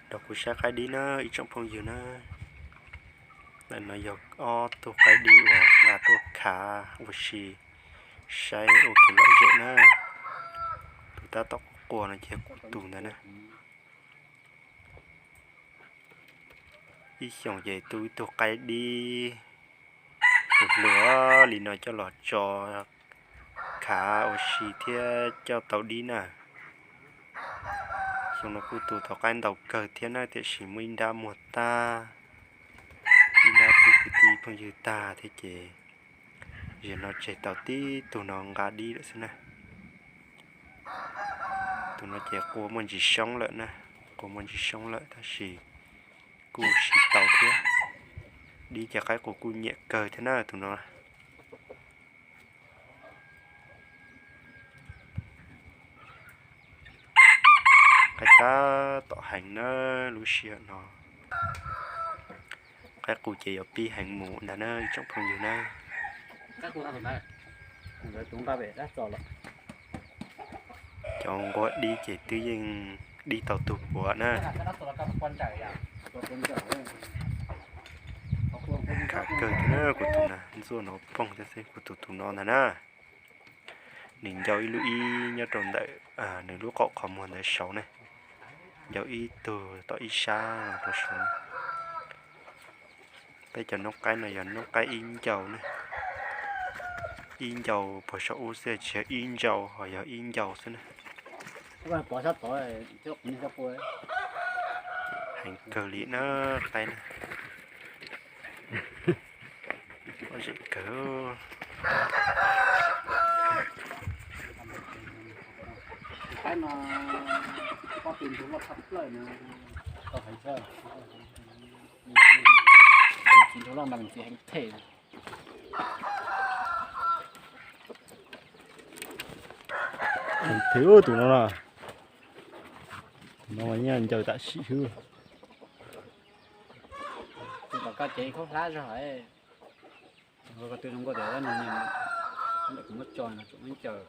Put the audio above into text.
Nrog kuv saib qaib dib na ib tsoom phooj ywg na. Ntawm no yog ob tug qaib dib uas nqa tuaj khav ua si saib ua kev lom zem na. Tus tab tom quaj no ces kuv tus ntawd na. Ib xyoos ces tu ib tug qaib dib tus hluas li no coj los tso khav ua si thiab coj tau dib na. Xyoo no kuj tu tau qaib ntau kawg thiab na, tiam sis muaj ib nrab muag tag, ib nrab pub kwv tij phooj ywg tag thiab ces zaum no tseg tau tib tug no nqa dib lawm xwb na. Tus no ces qua muaj ntsis soob lawm na, qua muaj ntsis soob lawm tab sis kuj siv tau thiab. Dib ces qaib qus kuj nyiam kawg thiab na tus no. Qaib tab tom heev na lub sij hawm no. Qaib qus ces yuav pib heev mus ntag na ib tsoom phooj ywg na. Cov nquag dib ces twb yeej dib tau tug puav na. Khav kawg thiab na kuv tus na, ntxuaj no poog thiab xwb, kuv tus tus no ntag na. Nws ncau ib lub ib nyob rau ntawm nws lub qaum qhov muag ntawd saud ne. Ncau ib tug tom ib sab rau saud. Peb cov noob qaib no yog noob qaib ib ncau ne. Ib ncau puag saum ub xwb, tsis yog ib ncau, ho yog ib ncau xwb na. Heev kawg li na, qaib na. Lom zem kawg. Heev tus no na. Tus no ncaws tam sim xwb. Tus tom koj cev ib khub hlab zog. Koj twb zoo nkauj tias dab neeg ntawm kuv muab tso no tseem muab ncaws.